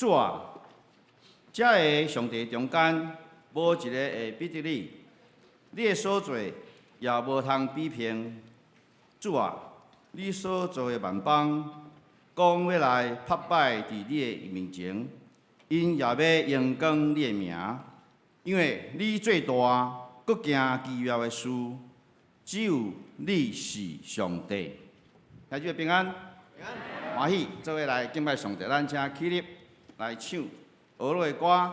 主啊，遮个上帝中間，無一个會比得你，你的所做也無通比評。主啊，你所造的萬邦，講欲來拍拜佇你的面前，𪜶也欲榮光你的名，因為你做大，閣行奇妙的事，只有你是上帝。兄弟平安，歡喜，做伙來敬拜上帝，咱請起立來唱呵咾的歌，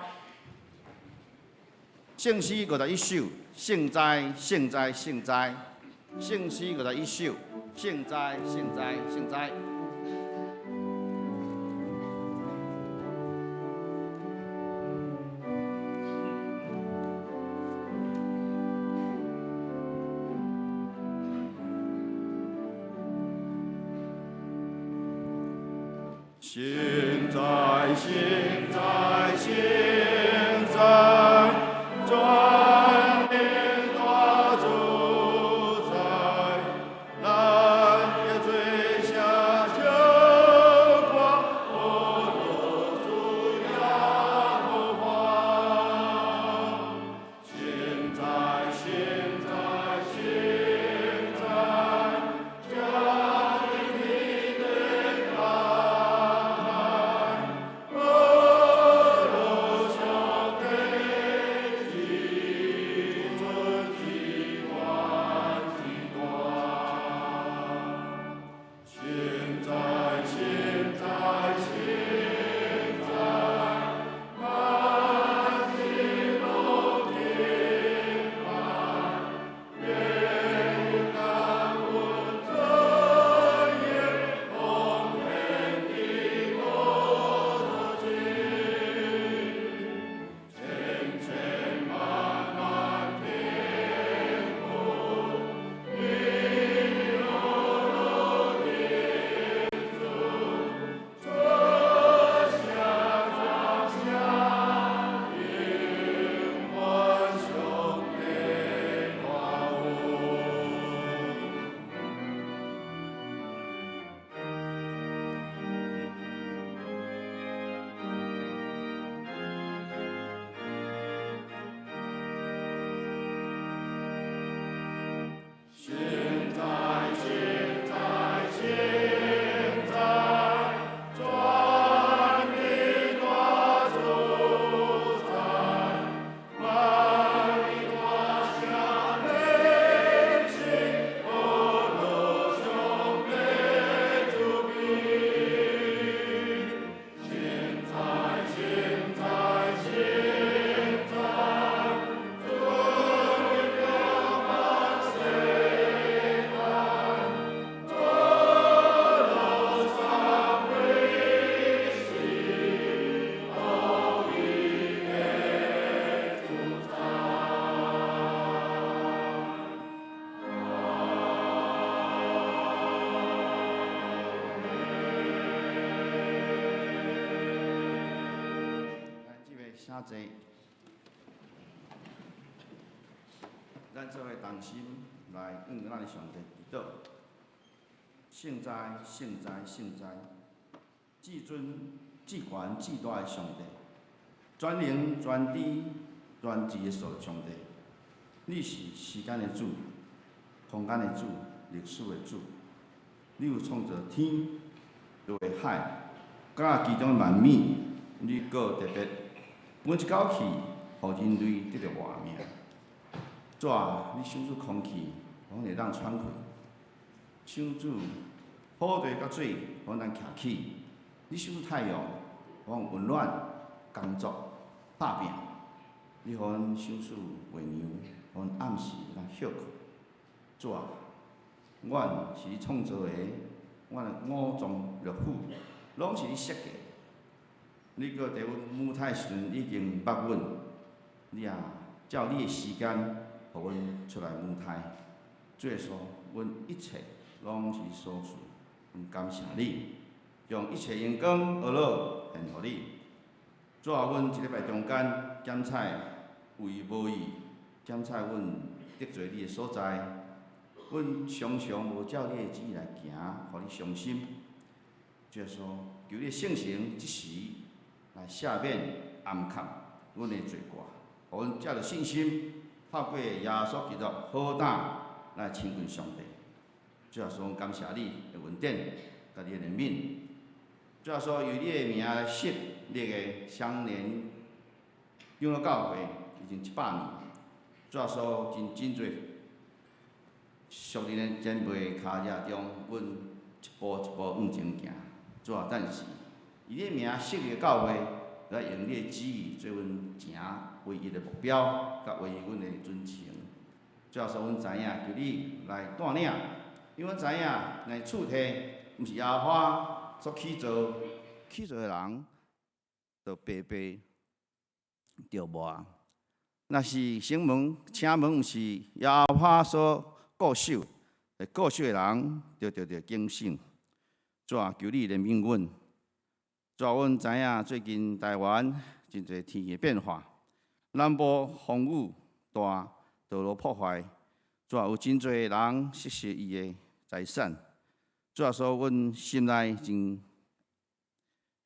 聖詩51首，聖哉，聖哉，聖哉，聖詩51首，聖哉，聖哉，聖哉。聖哉，聖哉，聖哉，全能大主宰，咱的罪下就光，呵咾主耶和華。聖哉，聖哉，聖哉，將天地大海，呵咾上帝至尊至懸至大。聖哉，聖哉，聖哉，萬民攏敬拜，願感恩尊嚴，奉獻的寶座前，千千萬萬天軍，你呵咾的主，尊下尊下，永遠上帝大恩。聖哉，聖哉，聖哉，全能大主宰，萬民大聲禮敬，呵咾上帝主柄。聖哉，聖哉，聖哉，尊榮萬世代，尊榮三位是獨一的主宰。咱這位請坐，咱做伙同心來向咱的上帝祈禱。聖哉，聖哉，聖哉，至尊、至懸、至大的上帝，全能、全知、全智的上帝，你是時間的主，空間的主，歷史的主，你有創造天、地、海，佮其中的萬物，你閣特別分一口氣，予人類得著活命。主啊，你賞賜空氣，予阮會當喘氣；賞賜土地佮水，予阮徛起；你賞賜太陽，予阮溫暖、工作、拍拚；你予阮賞賜月娘，予阮暗時會當歇睏。主啊，阮是你創造的，阮的五臟六腑攏是你設計。你閣佇阮母胎時陣已經捌阮，你也照你的時間，予阮出來母胎。主耶穌，阮一切攏是所賜，阮感謝你，將一切榮光、呵咾獻予你。主啊，阮這禮拜中間檢採為無意檢採阮得罪你的所在，阮常常無照你的旨意來行，予你傷心。主耶穌，求你的聖神這時來來赦免掩蓋阮的罪過，予阮藉著信心，透過耶穌基督好膽來親近上帝。主耶穌，阮感謝你的恩典，佮你的憐憫。主耶穌，由你的名來設立的相連長老教會已經100年。主耶穌，真真濟屬靈的前輩跤跡中，阮一步一步向前行。主啊，但是以你的名設立的教會，來用你的旨意做阮行唯一的目標，佮唯一阮的準繩。主耶穌，阮知影，求你來帶領，因為阮知影，若是厝體，毋是耶和華所起造，起造的人，就白白著無。若是城門、城門毋是耶和華所固守，固守的人就著著警醒。主啊，求你憐憫阮。主啊，阮知影最近台灣真濟天氣變化，南部風雨大，道路破壞。主啊，有真濟人失去伊的財產。主啊，所以阮心內真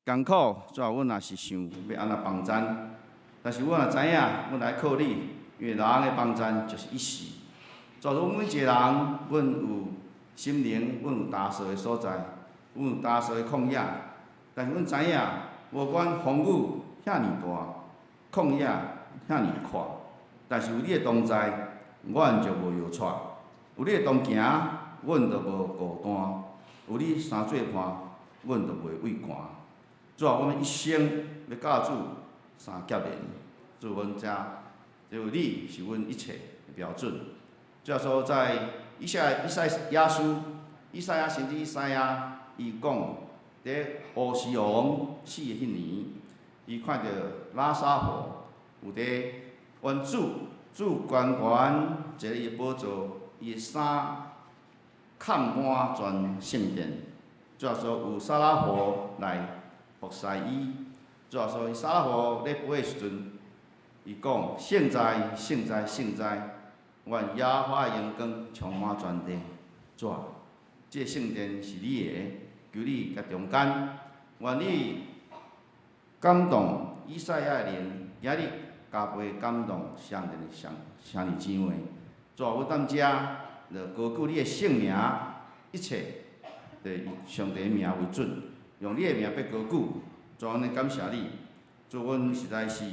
艱苦。主啊，阮也是想欲按怎幫贊，但是阮也知影，阮愛靠你，因為人的幫贊就是一時。主啊，阮每一個人，阮有心靈，阮有焦燥的所在，阮有焦燥的曠野。但是阮知影，無管風雨遐爾大，曠野遐爾闊，但是有你的同在，阮就無搖掣；有你的同行，阮就無孤單；有你相做伴，阮就袂畏寒。主啊，阮們一生欲佮主相結連，主阮遮只有你是阮一切的標準。主耶穌在以賽亞先知以賽亞，伊講佇烏西王死的彼年，伊看著喇沙弗有佇願主主懸懸坐佇伊的寶座，伊的衫崁滿全聖殿。主耶穌有撒拉弗來服侍伊。主耶穌伊撒拉弗咧飛的時陣，伊講：聖哉，聖哉，聖哉！願耶和華的榮光充滿全地。主啊，這個聖殿是你的，求你共中間，願你感動以賽亞的靈，今日加倍感動相連的兄兄弟姊妹。主啊，阮踮遮，就高舉你的聖名，一切就以上帝的名為準，用你的名欲高舉。主，阮感謝你。主，阮實在是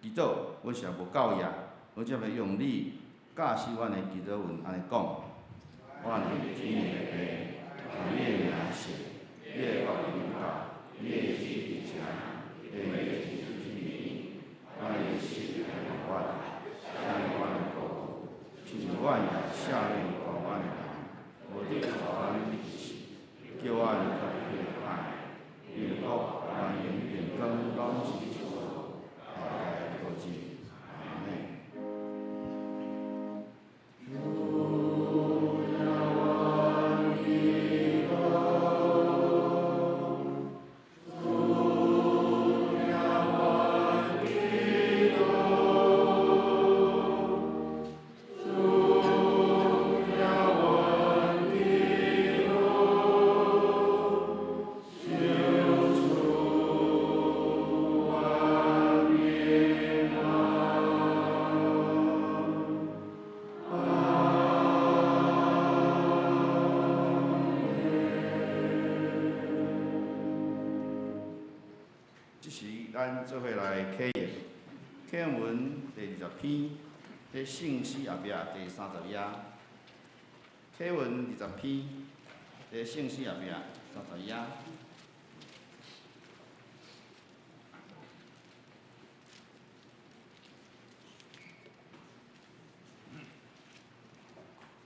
祈禱，阮實在無夠額，阮才欲用你教示阮的祈禱文按呢講：阮佇天的父，願你的名聖，你的國臨到，你的旨意成，願你的旨意，阮的食來予阮，赦免阮的過，親像阮也赦免欠阮的人，無得予阮入試，救阮脫離彼个歹，因為國、權榮、榮光攏是你所有，代代無盡。阿們。主聽阮祈禱，主聽阮祈禱，主聽阮祈禱，救出萬民啊！阿們。這時，咱做伙來啟用啟用文第20篇，佇聖詩後壁第30頁。啟文二十篇，佇聖詩後壁三十頁。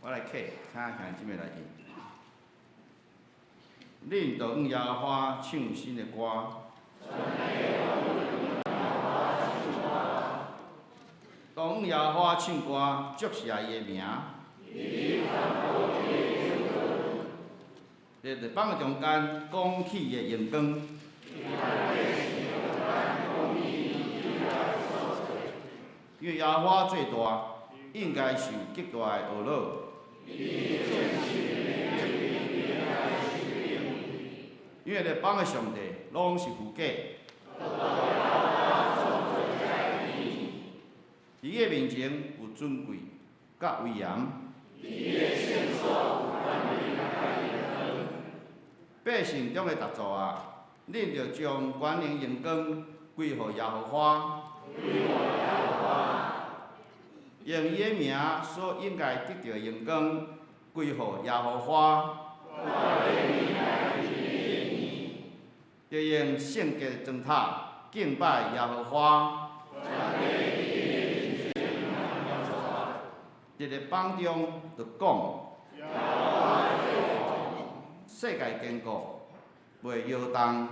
我來啟，請兄弟姊妹來應。恁著向耶和華唱新的歌。當向耶和華唱歌，祝謝伊的名。佇列邦的中間，講起伊的榮光。因為耶和華最大，應該受極大的懊惱。因為列邦的上帝攏是虛假。伫伊的面前有尊貴佮威嚴。百姓中的逐族啊，恁著將權能榮光歸予耶和華。用伊的名所應該得著的榮光歸予耶和華。著用聖潔燈塔敬拜耶和華。佇律法中就講，世界堅固，袂搖動。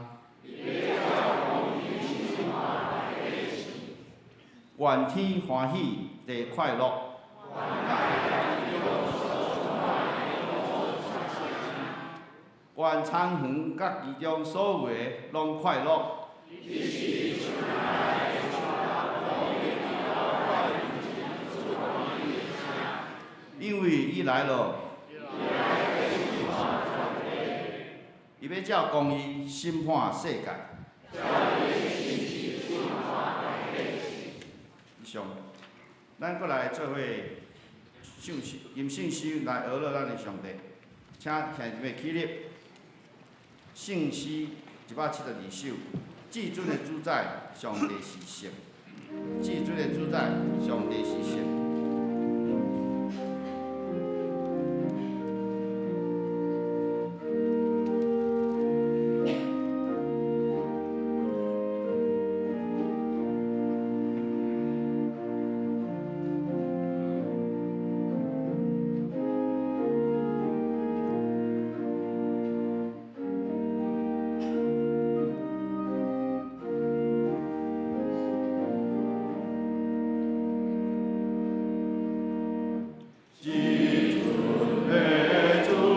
願天歡喜，地快樂。願田園佮其中所有的攏快樂。因為伊來了，伊欲照公義審判世界。以上，咱閣來做伙唱詩，吟聖詩來呵咾咱的上帝，請兄弟妹起立。聖詩172首，至尊的主宰，上帝是聖。至尊的主宰，上帝是聖。請坐。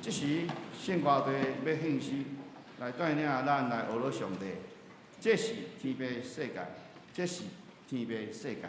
這時聖歌隊欲獻詩來帶領咱來學樂上帝。這是天父世界，這是天父世界。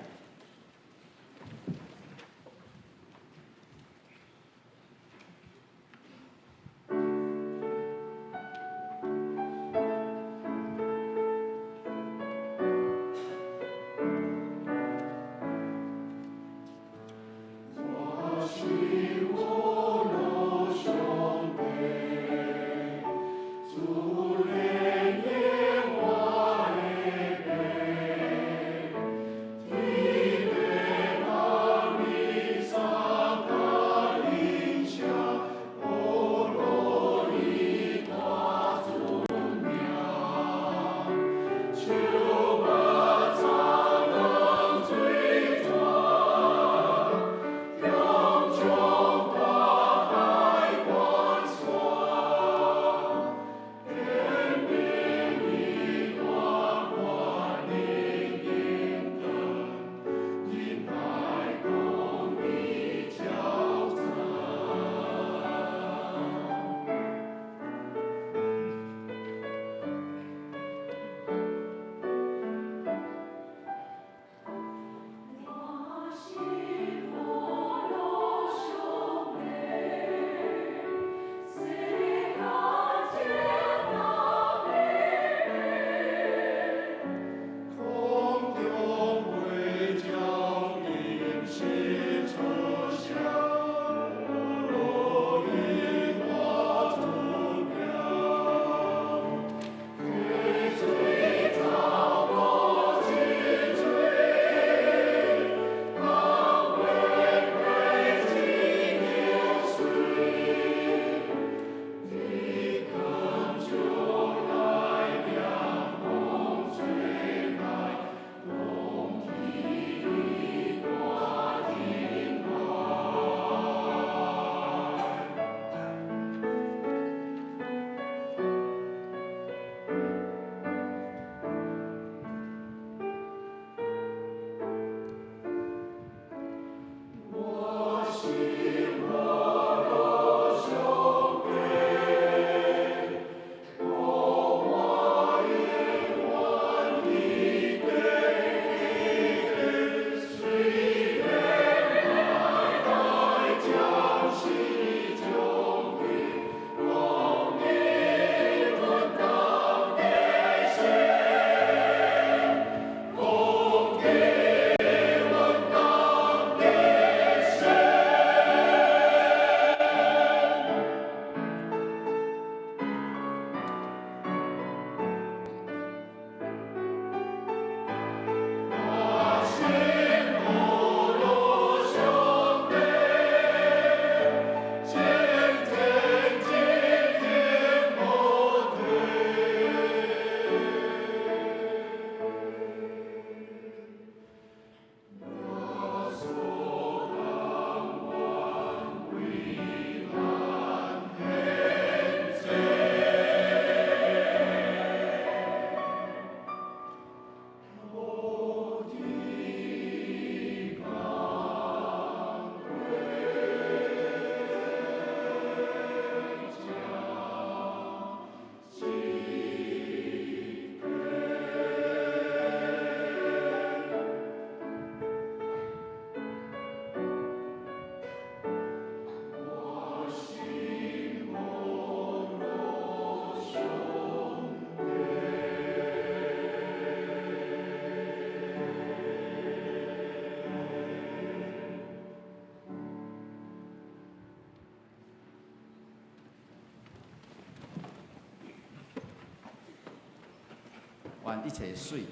願一切水、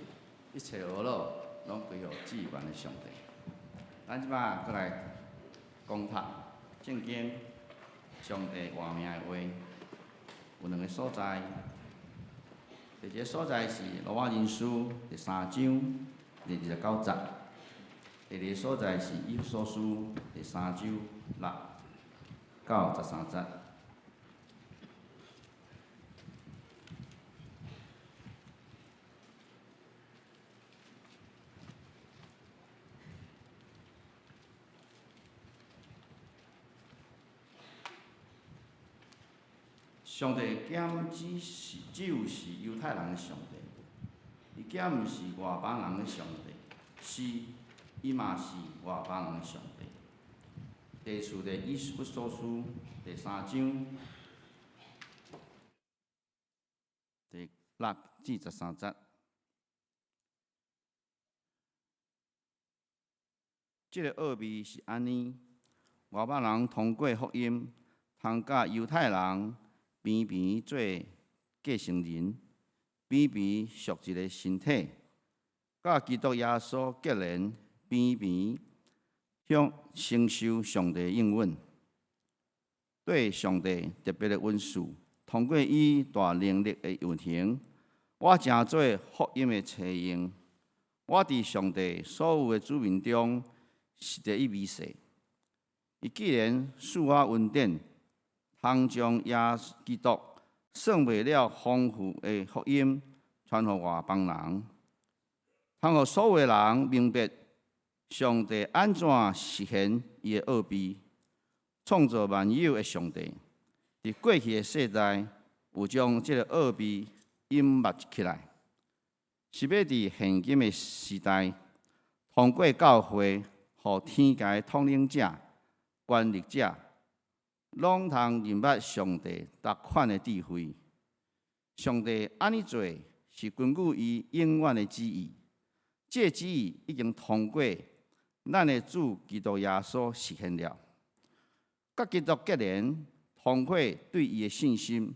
一切呵咾，攏歸予至懸的上帝。咱這擺閣來講讀聖經上帝活命的話，有兩个所在。第一个所在是羅馬人書第三章第29節，第二个所在是以弗所書第三章6到13節。上帝敢只是只有是猶太人的上帝？伊敢毋是外邦人的上帝？是，伊嘛是外邦人的上帝。第四個以弗所書第三章第6至13節。這个奧秘是按呢：外邦人通過福音，通佮猶太人平平做繼承人，平平屬一个身體，佮基督耶穌結連，平平享承受上帝應允，對上帝特別的恩賜，通過伊大能力的運行，我成做福音的車用。我佇上帝所有的子民中是第一微細。伊既然賜我恩典，通將耶穌基督算袂了豐富的福音傳予外邦人，通予所有的人明白上帝按怎實現伊的奧秘，創造萬有的上帝，佇過去的世代有將這个奧秘隱密起來，是欲佇現今的時代，通過教會，予天界統領者、權力者，攏通認捌上帝逐款的智慧。上帝按呢做，是根據伊永遠的旨意。這旨意已經通過咱的主基督耶穌實現了。佮基督結連，通過對伊的信心，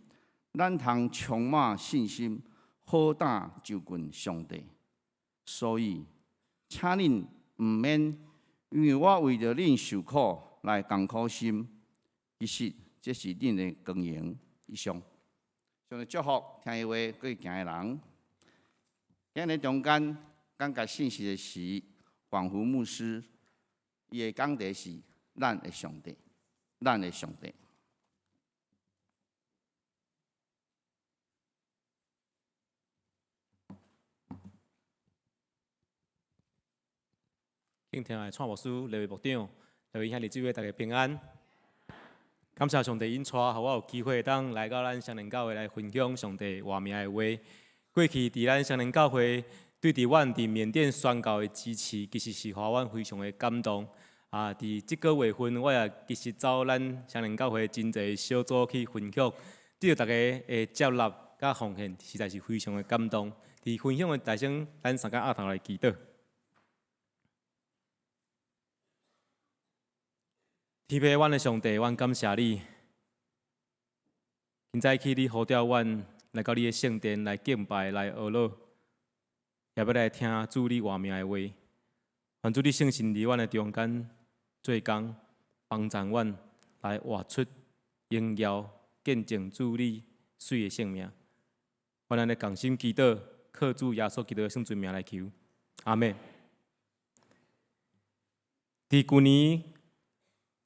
咱通充滿信心，好膽就近上帝。所以，請恁毋免因為我為著恁受苦來艱苦心，其實這是恁的光榮。以上，上帝祝福聽伊話閣去行的人。今日中間講解信息的是廣福牧師，伊的講題是咱的上帝，咱的上帝。敬聽的蔡牧師、李牧長、各位兄弟姊妹，大家平安。感謝上帝恩帶，予我有機會當來到咱雙連教會來分享上帝活命的話。過去佇咱雙連教會對佇阮佇緬甸宣教的支持，其實是予阮非常的感動。啊，佇這个月份，我也其實走咱雙連教會真濟小組去分享，得著大家的接納佮奉獻，實在是非常的感動。佇分享的台先，咱三個徛頭來祈禱。天父，阮的上帝，阮感謝你。今早起你呼召阮來到你的聖殿來敬拜、來學樂，也欲來聽主你活命的話。願主你聖神佇阮的中間做工，幫助阮來活出榮耀見證主你媠的生命。阮按呢仝心祈禱，靠主耶穌基督的聖尊名來求，阿們。佇舊年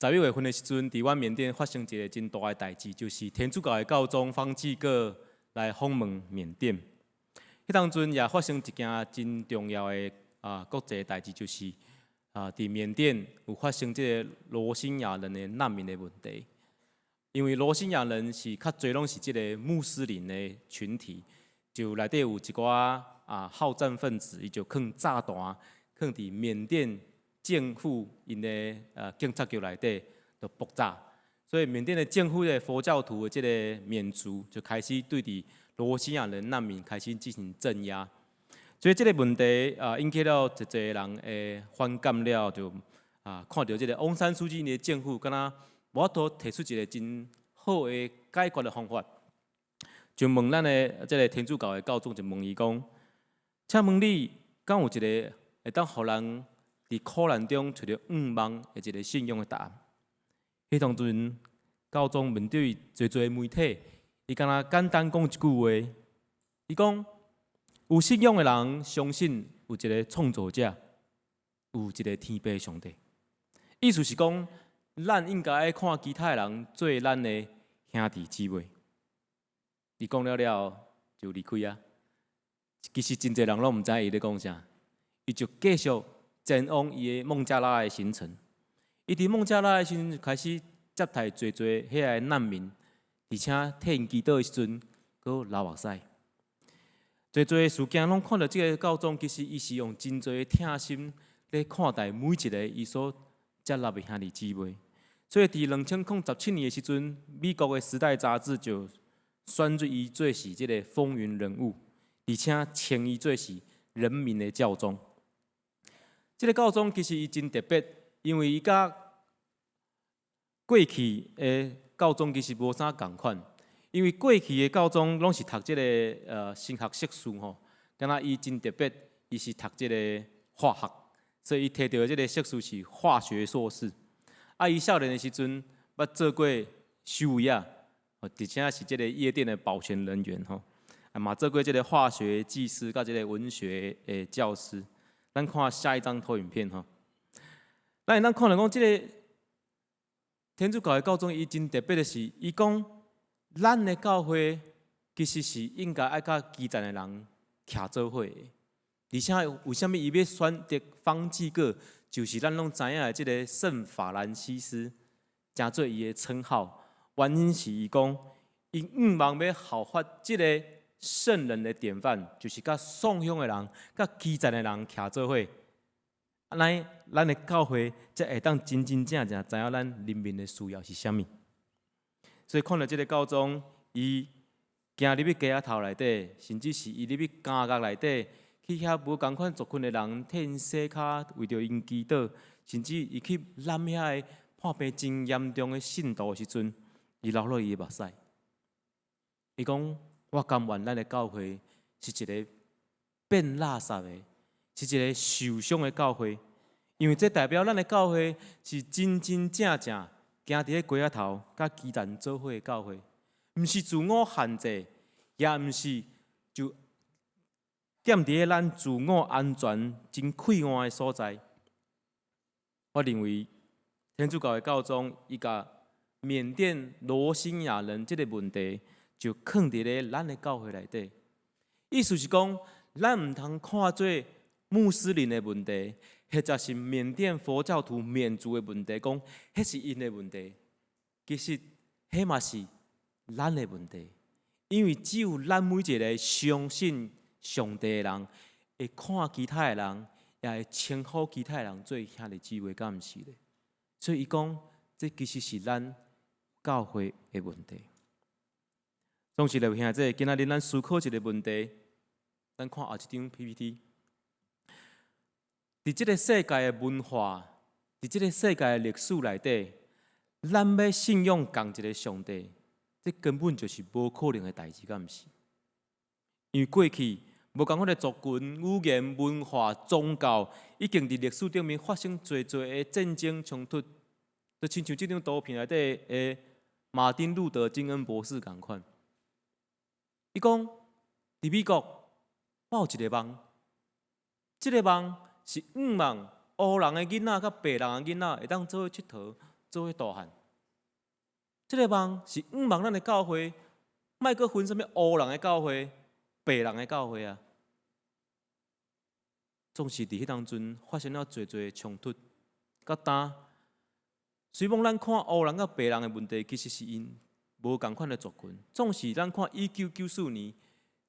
11月份的時陣，佇阮緬甸發生一个真大的代誌，就是天主教的教宗方濟各來訪問緬甸。彼當陣也發生一件真重要的國際代誌，就是佇緬甸有發生這个羅興亞人的難民的問題。因為羅興亞人是較濟攏是這个穆斯林的群體，就內底有一寡好戰分子，伊就囥炸彈，囥佇緬甸政府𪜶的警察局內底就爆炸，所以緬甸的政府的佛教徒的這个緬族就開始對佇羅興亞人難民開始進行鎮壓，所以這个問題引起了一濟人的反感了，就看著這个翁山蘇姬的政府敢若無法度提出一个真好的解決的方法，就問咱的這个天主教的教宗就問伊講，請問你敢有一个會當予人佇苦難中揣著向望的一个信仰的答案？彼當陣教宗面對濟濟媒體，伊敢若簡單講一句話，伊講：有信仰的人相信有一个創造者，有一个天父上帝。意思是講，咱應該愛看其他人做咱的兄弟姊妹。伊講了了後就離開啊。其實真濟人攏毋知伊咧講啥，伊就繼續前往伊的孟加拉的行程。伊佇孟加拉的時陣開始接待濟濟遐个難民，而且替𪜶祈禱的時陣，閣流目屎。濟濟事件攏看著這个教宗，其實伊是用真濟的疼心咧看待每一个伊所接納的兄弟姊妹。所以佇2017年的時陣，美國的《時代》雜誌就選入伊做是這个風雲人物，而且稱伊做是人民的教宗。這个教宗其實伊真特別，因為伊佮過去的教宗其實無啥仝款。因為過去的教宗攏是讀這个神學碩士吼，敢若伊真特別，伊是讀這个化學，所以伊提著的這个碩士是化學碩士。啊，伊少年的時陣捌做過守衛仔，而且是這个夜店的保全人員吼，啊嘛做過這个化學技師佮這个文學的教師。咱看下一張投影片吼，咱會當看著講這个天主教的教宗，伊真特別的是，伊講，咱的教會其實是應該愛佮基層的人徛做伙的，而且為啥物伊欲選擇方濟各，就是咱攏知影的這个聖法蘭西斯，成做伊的稱號。原因是伊講，伊向望欲效法這个聖人的典範，就是佮喪鄉的人、佮基層的人徛做伙。按呢，咱的教會才會當真真正正知影咱人民的需要是啥物。所以看著這个教宗，伊行入去街仔頭內底，甚至是伊入去監獄內底，去遐無仝款族群的人替𪜶洗跤，為著𪜶祈禱，甚至伊去攬遐个破病真嚴重的信徒的時陣，伊流落伊的目屎。伊講：我甘願咱的教會是一个變垃圾的，是一个受傷的教會，因為這代表咱的教會是真真正正行佇咧街仔頭，佮基層做伙的教會，毋是自我限制，也毋是就踮佇咧咱自我安全真快活的所在。我認為天主教的教宗伊共緬甸羅興亞人這个問題，就囥佇咧咱的教會內底。意思是講，咱毋通看做穆斯林的問題，或者是緬甸佛教徒緬族的問題，講彼是𪜶的問題。其實，彼嘛是咱的問題，因為只有咱每一个相信上帝的人，會看其他的人，也會稱呼其他的人做兄弟姊妹，敢毋是咧？所以伊講，這其實是咱教會的問題。總是來兄弟，今仔日咱思考一个問題，咱看後一張 PPT。佇這个世界的文化，佇這个世界的歷史內底，咱欲信仰仝一个上帝，這根本就是無可能的代誌，敢毋是？因為過去無仝款的族群、語言、文化、宗教，已經佇歷史頂面發生濟濟的戰爭衝突，就親像這張圖片內底的馬丁路德金恩博士仝款。伊講，佇美國，我有一个夢，這个夢是向望黑人的囡仔佮白人的囡仔會當做伙𨑨迌，做伙大漢。這个夢是向望咱的教會，莫閣分啥物黑人的教會、白人的教會啊。總是佇彼當陣發生了濟濟的衝突。到今，雖罔咱看黑人佮白人的問題，其實是𪜶無仝款的族群。總是咱看1994年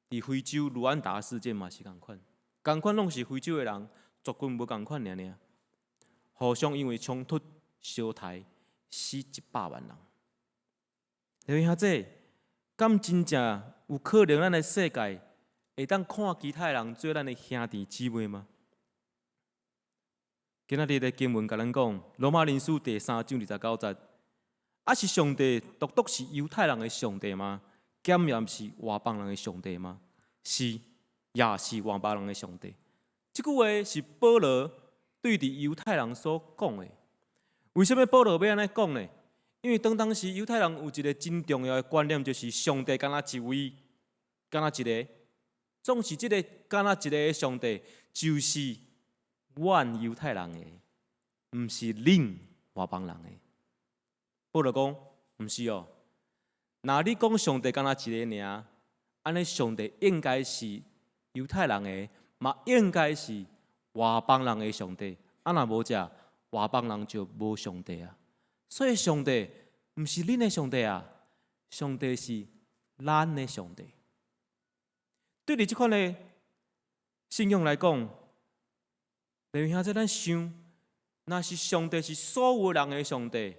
佇非洲盧安達事件嘛是仝款，仝款攏是非洲的人，族群無仝款爾爾，互相因為衝突相刣死100萬人。你兄弟，敢真正有可能咱的世界會當看其他的人做咱的兄弟姊妹嗎？今仔日的經文共咱講，羅馬人書第三章29節，啊是上帝獨獨是猶太人的上帝嗎？敢也毋是外邦人的上帝嗎？是，也是外邦人的上帝。這句話是保羅對佇猶太人所講的。為啥物保羅欲按呢講呢？因為當當時猶太人有一个真重要的觀念，就是上帝敢若一位，敢若一个，總是這个敢若一个上帝，就是阮猶太人的，毋是恁外邦人的。保羅講，毋是哦。若你講上帝敢若一个爾，按呢上帝應該是猶太人的，嘛應該是外邦人的上帝。啊，若無這，外邦人就無上帝啊。所以上帝毋是恁的上帝啊，上帝是咱的上帝。對佇這款的信仰來講，弟兄姊妹，咱想，若是上帝是所有人的上帝，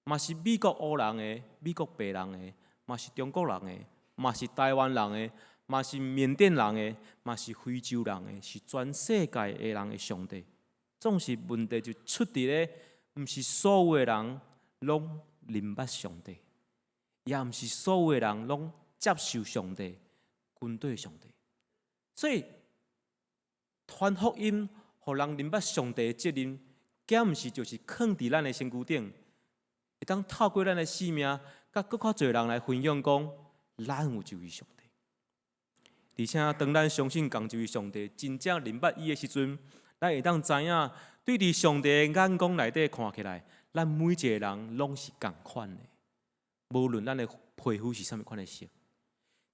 嘛是美國黑人的、美國白人的，嘛是中國人的，嘛是台灣人的，嘛是緬甸人的，嘛是非洲人的，是全世界的人的上帝。總是問題就出佇咧，毋是所有的人攏認捌上帝，也毋是所有的人攏接受上帝、跟隨上帝。所以傳福音，予人認捌上帝的責任，敢毋是就是囥佇咱的身軀頂，會當透過咱的生命，佮閣較濟人來分享講，咱有一位上帝。而且當咱相信仝一位上帝，真正認捌伊的時陣，咱會當知影，對佇上帝的眼光內底看起來，咱每一個人攏是仝款的，無論咱的皮膚是啥物款的色。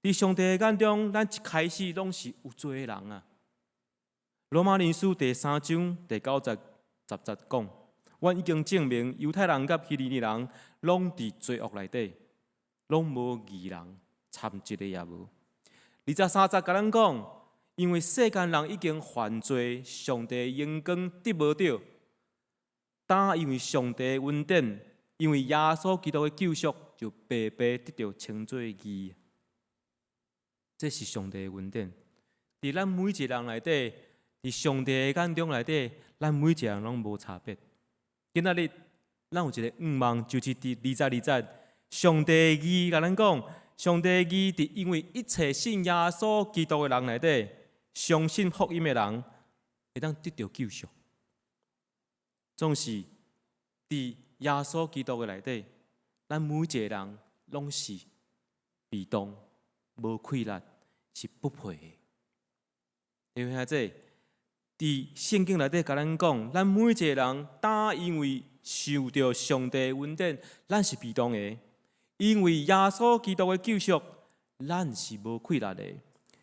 佇上帝的眼中，咱一開始攏是有罪的人啊。羅馬人書第三章第九節、十節講，阮已經證明猶太人佮希利尼人攏佇罪惡內底，攏無義人，參一个也無。23節共咱講，因為世間人已經犯罪，上帝榮光得無著。但因為上帝的恩典，因為耶穌基督的救贖，就白白得著稱做義。這是上帝的恩典，佇咱每一個人內底，佇上帝的眼中內底，咱每一個人攏無差別。今仔日咱有一個願望，就是佇22節，上帝的義共咱講，上帝的義佇因為一切信耶穌基督的人內底，相信福音的人，會當得著救贖。總是佇耶穌基督的內底，咱每一個人攏是被當無氣力，是不配的。弟兄姊妹，佇聖經內底共咱講，咱每一個人，但因為受著上帝的恩典，咱是被當的；因為耶穌基督的救贖，咱是無氣力的，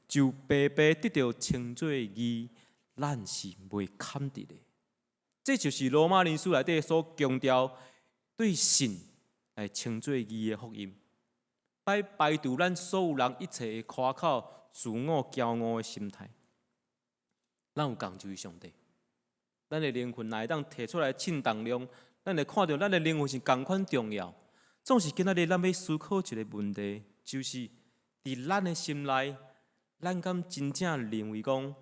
就白白得著稱做義，咱是袂堪得的。這就是羅馬人書內底所強調對信來稱做義的福音，來排除咱所有人一切的誇口、自我驕傲的心態。咱有仝一位上帝，咱的靈魂若會當提出來稱重量，咱會看著咱的靈魂是仝款重要。總是今仔日咱欲思考一个問題，就是佇咱的心內，咱敢真正認為講，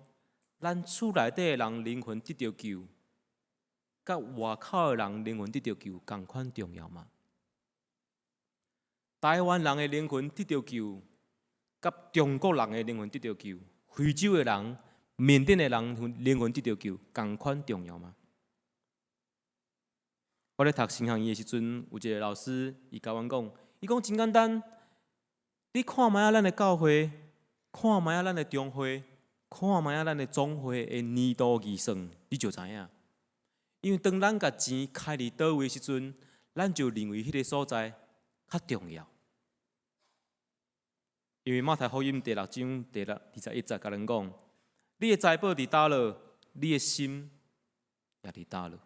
咱厝內底的人靈魂得著救，佮外口的人靈魂得著救仝款重要嗎？台灣人的靈魂得著救，佮中國人的靈魂得著救，非洲的人、緬甸的人靈魂得著救，仝款重要嗎？我咧讀神學院的時陣，有一个老師，伊共阮講，伊講真簡單，你看覓仔咱的教會，看覓仔咱的中會，看覓仔咱的總會的年度預算，你就知影。因為當咱共錢開佇佗位時陣，咱就認為彼个所在較重要。因為馬太福音第六章第六21節共咱講，你的財寶佇佗落，你的心也佇佗落。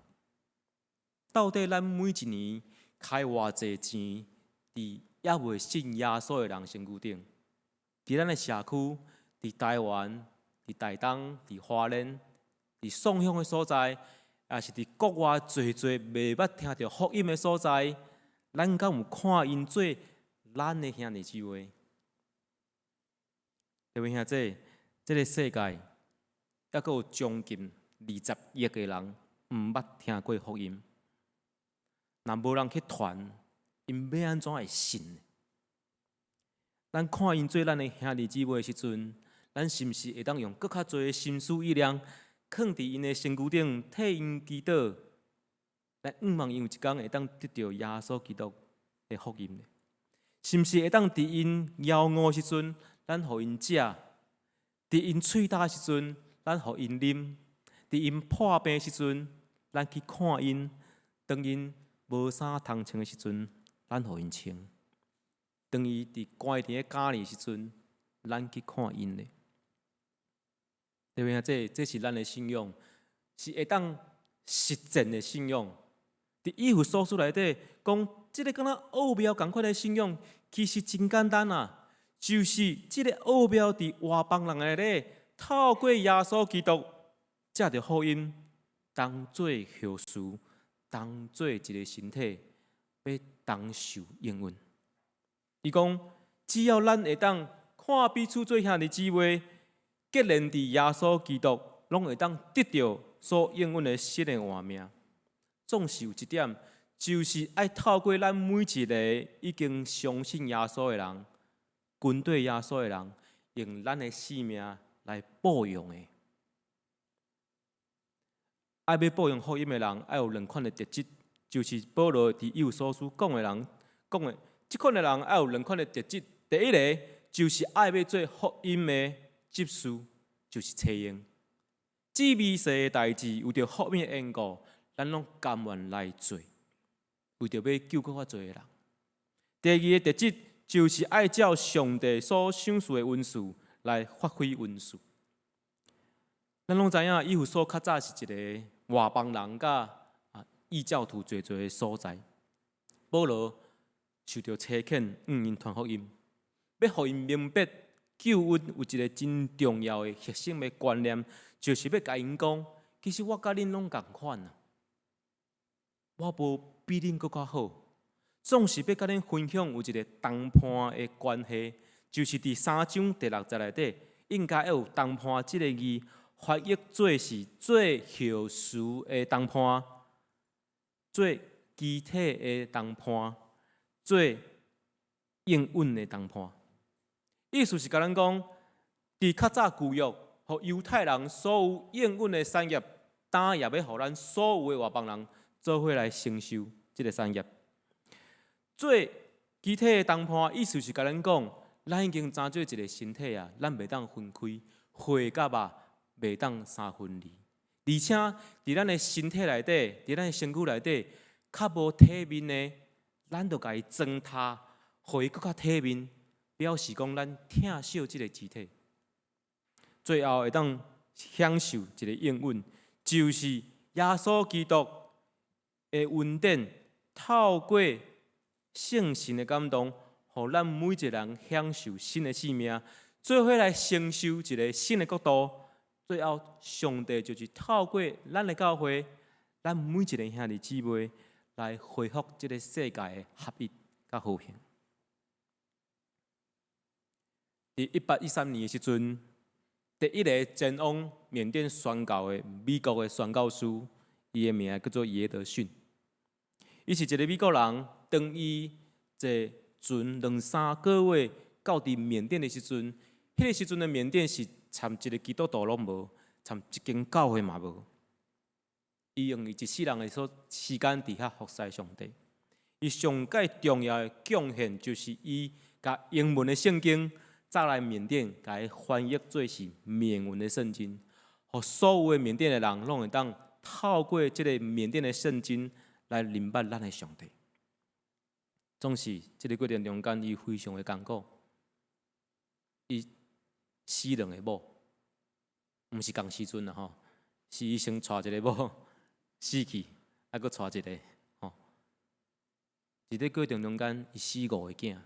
到底咱每一年開偌濟錢佇猶未信耶穌的人身軀頂？佇咱的社區，佇台灣，佇台東，佇花蓮，佇宋鄉的所在，抑是佇國外濟濟未捌聽著福音的所在，咱敢有看𪜶做咱的兄弟姊妹？各位兄弟，這个世界猶閣有將近20億个人毋捌聽過福音。若無人去傳，𪜶欲按怎會信？咱看𪜶做咱的兄弟姊妹的時陣，咱是毋是會當用閣較濟的心思意念，囥佇𪜶的身軀頂，替𪜶祈禱，來向望𪜶有一工會當得著耶穌基督的福音呢？是毋是會當佇𪜶枵餓時陣，咱予𪜶食；佇𪜶喙焦時陣，咱予𪜶啉；佇𪜶破病時陣，咱去看𪜶；當𪜶無衫通穿的時陣，咱予𪜶穿；當伊佇關佇咧監裡時陣，咱去看𪜶咧。對不對？這是咱的信仰，是會當實踐的信仰。佇以弗所書內底講，這个敢若奧妙仝款的信仰，其實真簡單啊，就是這個奧妙佇外邦人內底，透過耶穌基督，藉著福音，當做後嗣，當做一個身體，欲同受應允。伊講，只要咱會當看彼此做兄弟姊妹，結連佇耶穌基督，攏會當得著所應允的新的活命。總是有一點，就是愛透過咱每一個已經相信耶穌的人，跟綴耶穌的人，用咱的生命來報應的。愛欲報應福音的人，愛有兩款的特質，就是保羅佇以弗所書講的人講的，這款的人愛有兩款的特質。第一个就是愛欲做福音的執事，就是冊用。至微細的代誌，為著福音的緣故，咱攏甘願來做，為著欲救閣較濟的人。第二个特質就是愛照上帝所賞賜的恩賜來發揮恩賜。咱攏知影，以弗所較早是一个外邦人佮異教徒濟濟的所在。保羅受著差遣，向𪜶傳福音，欲予𪜶明白救恩有一个真重要的核心的觀念，就是欲共𪜶講，其實我佮恁攏仝款啊，我無比恁閣較好，總是欲佮恁分享有一个同伴的關係，就是佇三章第六節內底，應該要有同伴這个字翻譯做是做後嗣的同伴，做肢體的同伴，做應允的同伴。意思是共咱講，佇較早舊約，予猶太人所有應允的產業，今也欲予咱所有的外邦人做伙來承受這个產業。做肢體的同伴，意思是共咱講，咱已經成做一个身體啊，咱袂當分開，血佮肉袂當相分離。而且佇咱的身體內底，佇咱的身軀內底，較無體面的，咱就共伊糟蹋，予伊閣較體面，表示講咱疼惜這个肢體。最後會當享受一个應允，就是耶穌基督的恩典，透過聖神的感動，予咱每一个人享受新的生命，做伙來承受一个新的國度。最後，上帝就是透過咱的教會，咱每一个兄弟姊妹來恢復這个世界的合一佮和平。佇1813年的時陣，第一个前往緬甸宣教的美國的宣教師，伊的名叫做耶德遜。伊是一个美國人，當伊坐船兩三個月到佇緬甸的時陣，彼个時陣的緬甸是參一个基督徒攏無，參一間教會嘛無。伊用伊一世人的所時間佇遐服侍上帝。伊上蓋重要的貢獻就是伊共英文的聖經載來緬甸，共伊翻譯做是緬文的聖經，予所有的緬甸的人攏會當透過這个緬甸的聖經來認捌咱的上帝。總是這个過程中間，伊非常的艱苦，伊死兩个某，毋是仝時陣啦吼，是伊先娶一个某死去，啊閣娶一个吼。佇這過程中間，伊死五个囝。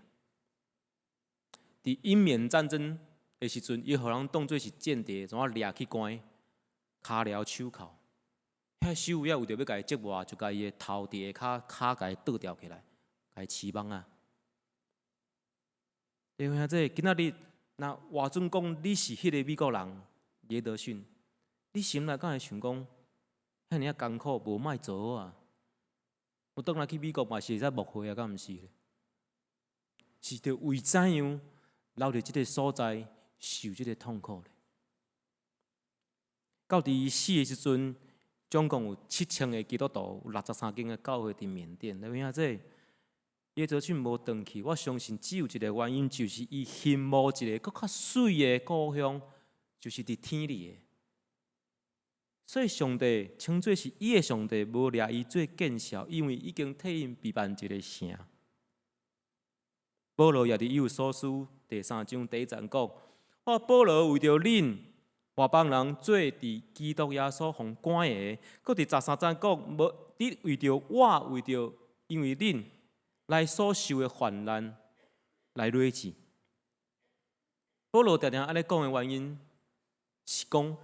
佇印緬戰爭的時陣，伊予人當做是間諜，怎仔掠去關，跤鐐手銬。遐守衛仔為著欲共伊折磨，就共伊的頭佇下跤跤共伊倒吊起來，共伊飼蠓仔。弟兄姊，今仔日若換準講你是彼个美國人耶德遜，你心內敢會想講，遐爾仔艱苦，無莫做好啊！我轉來去美國嘛是會使牧會啊，敢毋是咧？是著為怎樣留佇這个所在受這个痛苦咧？到佇伊死的時陣，總共有7000个基督徒，有63間的教會佇緬甸。你影這耶德遜無轉去，我相信只有一个原因，就是伊羨慕一个閣較媠的故鄉，就是佇天裡的。所以上帝稱做是伊的上帝，無掠伊做見笑，因為已經替𪜶備辦一个城。保羅也佇以弗所書第三章第一節講：我保羅為著恁外邦人做佇基督耶穌予關的，閣佇13節講：無你為著我為著因為恁來所受的患難，來累積。保羅定定按呢講的原因是講，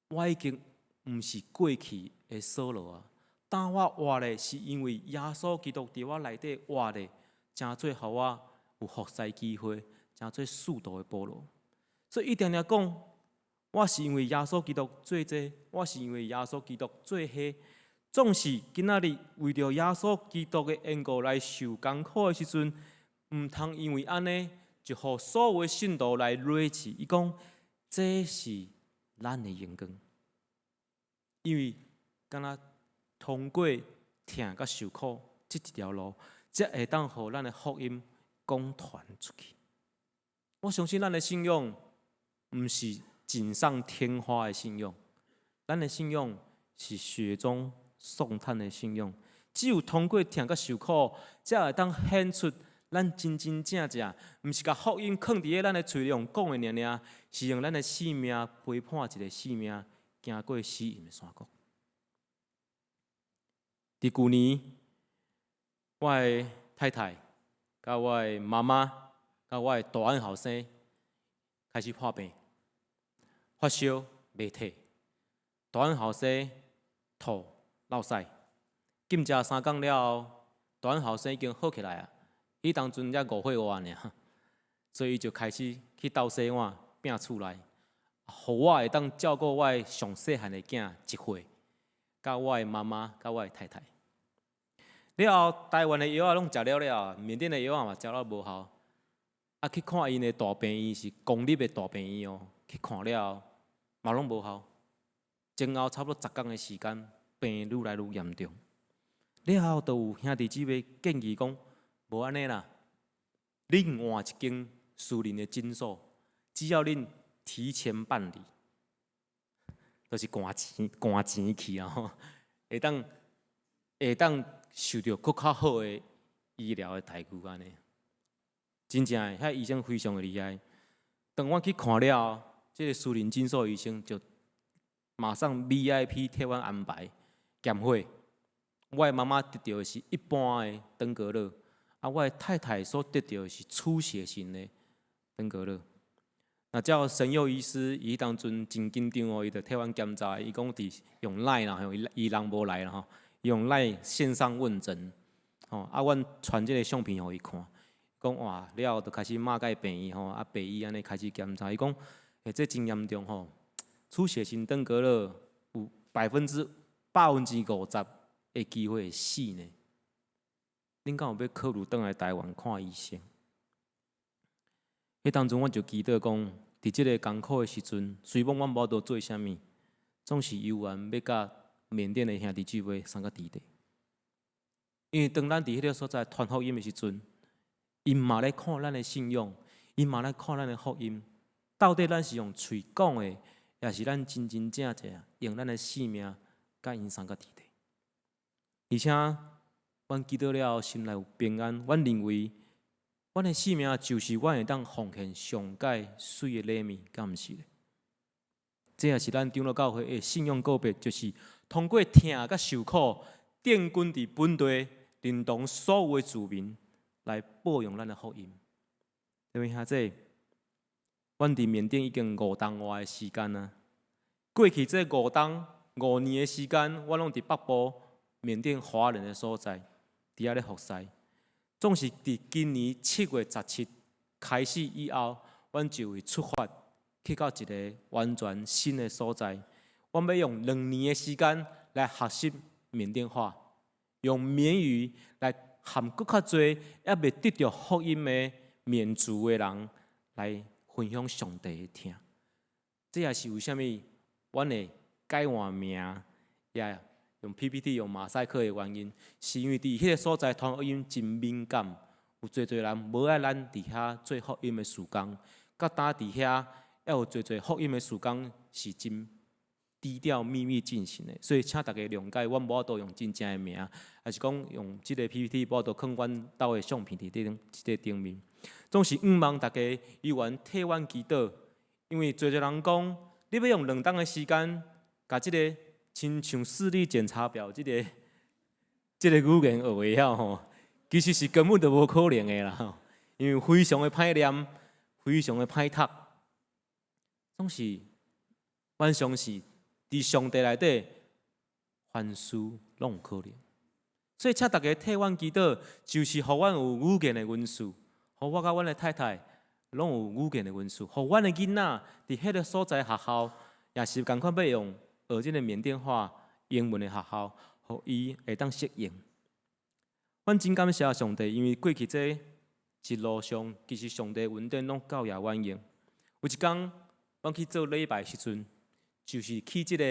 我已經毋是過去的掃羅啊。當我活咧，是因為耶穌基督佇我內底活咧，成做予我有服侍機會，成做使徒的保羅。所以伊定定講，我是因為耶穌基督做這，我是因為耶穌基督做彼。總是今仔日為著耶穌基督的緣故來受艱苦的時陣，毋通因為按呢，就予所有的信徒來累去。伊講，這是咱的榮光，因為敢若通過疼佮受苦這一條路，才會當予咱的福音廣傳出去。我相信咱的信仰毋是錦上添花的信仰，咱的信仰是雪中送炭的信仰。只有通過疼佮受苦，才會當顯出咱真真正正，毋是共福音囥佇咧咱的喙用講的爾爾，是用咱的性命陪伴一个性命，行過死蔭的山谷。佇舊年，我的太太、佮我的媽媽、佮我的大漢後生開始破病，發燒袂退，大漢後生吐落屎，禁食3工了後，大漢後生已經好起來啊。彼當陣才5歲外爾，所以伊就開始去鬥洗碗，摒厝內，予我會當照顧我的上細漢的囝1歲，佮我的媽媽，佮我的太太。了後，台灣的藥仔攏食了了，緬甸的藥仔嘛食了無效。啊，去看𪜶的大病院是公立的大病院哦，去看了後嘛攏無效。前後差不多10工的時間，病愈來愈嚴重。了後，就有兄弟姊妹建議講，無按呢啦，恁換一間私人的診所，只要恁提前辦理，就是趕錢趕錢去啊吼，會當受著閣較好的醫療的待遇按呢。真正的，遐醫生非常的厲害。當我去看了後，這个私人診所醫生就馬上 VIP 替阮安排檢血。我的媽媽得著的是一般的登革熱，啊，我的太太所得著的是出血型的登革熱。那照神佑醫師，伊當陣真緊張哦，伊就替阮檢查，伊講佇用 LINE 啦，伊伊人無來啦吼，用 LINE 線上問診，吼，啊，阮傳這个相片予伊看，講哇，了後就開始馬偕病院吼，啊，白醫按呢開始檢查，伊講，欸，這真嚴重吼，出血型登革熱有50%的機會會死呢。恁敢有欲考慮轉來台灣看醫生？彼當陣，阮就祈禱講，佇這个艱苦的時陣，雖罔阮無法度做啥物，總是猶原欲佮緬甸的兄弟姊妹相佮佇咧。因為當咱佇彼个所在傳福音的時陣，𪜶嘛咧看咱的信仰，𪜶嘛咧看咱的福音，到底咱是用喙講的，抑是咱真真正正用咱的性命佮𪜶相佮佇咧？而且，阮祈禱了後，心內有平安。阮認為，阮的性命就是阮會當奉獻上蓋媠的禮物，敢毋是咧？這也是咱長老教會的信仰告白，就是通過疼佮受苦，奠根佇本地，連同所有的住民來報揚咱的福音。各位兄弟，阮佇緬甸已經5冬外的時間啊。過去這5冬5年的時間，我攏佇北部緬甸華人的所在，佇遐咧服侍。總是佇今年7月17開始以後，阮就會出發去到一个完全新的所在。阮欲用2年的時間來學習緬甸話，用緬語來和閣較濟猶未得著福音的緬族的人來分享上帝的疼。這也是為啥物阮會改換名，也用 PPT 用馬賽克的原因，是因為佇彼个所在傳福音真敏感，有濟濟人無愛咱佇遐做福音的事工，佮當佇遐猶有濟濟福音的事工是真低調秘密進行的，所以請大家諒解，阮無法度用真正的名，抑是講用這个 PPT 無法度囥阮兜的相片佇頂這个頂面。總是向望大家猶原替阮祈禱，因為濟濟人講，你欲用2冬的時間，共這个親像視力檢查表這个語言學會曉吼，其實是根本就無可能的啦吼。因為非常的歹念，非常的歹讀，總是阮相信，佇上帝內底，凡事攏有可能。所以，請大家替阮祈禱，就是予阮有語言的恩賜，予我佮阮的太太攏有語言的恩賜，予阮的囡仔佇彼个所在學校，也是仝款欲用學這个緬甸話、英文的學校，予伊會當適應。阮真感謝上帝，因為過去這一路上，其實上帝恩典攏夠予阮用。有一工，阮去做禮拜時陣，就是去這個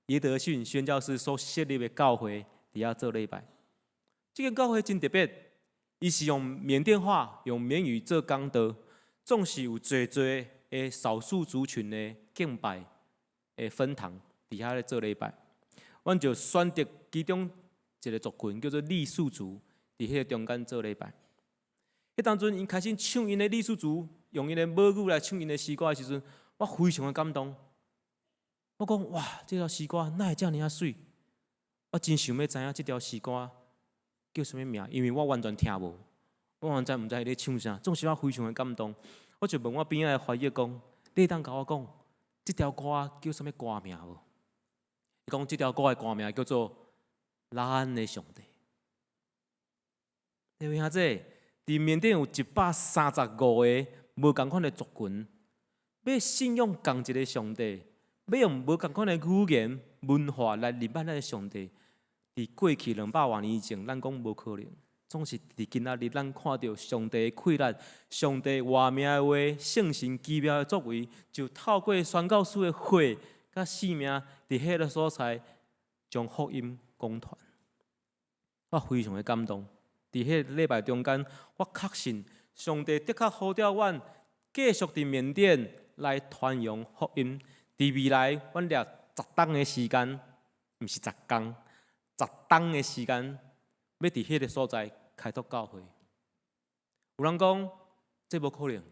耶德遜宣教師所設立的教會，佇遐做禮拜。這間教會真特別，伊是用緬甸話、用緬語做講道，總是有濟濟的少數族群的敬拜的分堂，佇遐咧做禮拜。阮就選擇其中一个族群叫做傈僳族，佇彼个中間做禮拜。彼當陣，𪜶開始唱𪜶的傈僳族，用𪜶的母語來唱𪜶的詩歌的時陣，我非常的感動。我講哇，這條詩歌哪會遮爾仔媠？我真想欲知影這條詩歌叫啥物名，因為我完全聽無，我完全毋知伊咧唱啥。總是我非常的感動，我就問我邊仔的翻譯講：你會當共我講這條歌叫啥物歌名無？伊講這條歌的歌名叫做《咱的上帝》。各位兄弟，佇緬甸有135個無仝款的族群，欲信仰仝一个上帝，欲用無仝款的語言文化來禮拜咱的上帝。佇過去200外年前，咱講無可能，總是佇今仔日，咱看著上帝的氣力，上帝活命的話，聖神奇妙的作為，就透過宣教師的血佮性命，佇彼个所在將福音講傳。我非常的感動。佇彼个禮拜中間，我確信上帝的確呼召阮繼續佇緬甸來傳揚福音。佇未來，阮掠10冬的時間，毋是10工，10冬的時間，欲佇彼个所在開拓教會。有人講這無可能，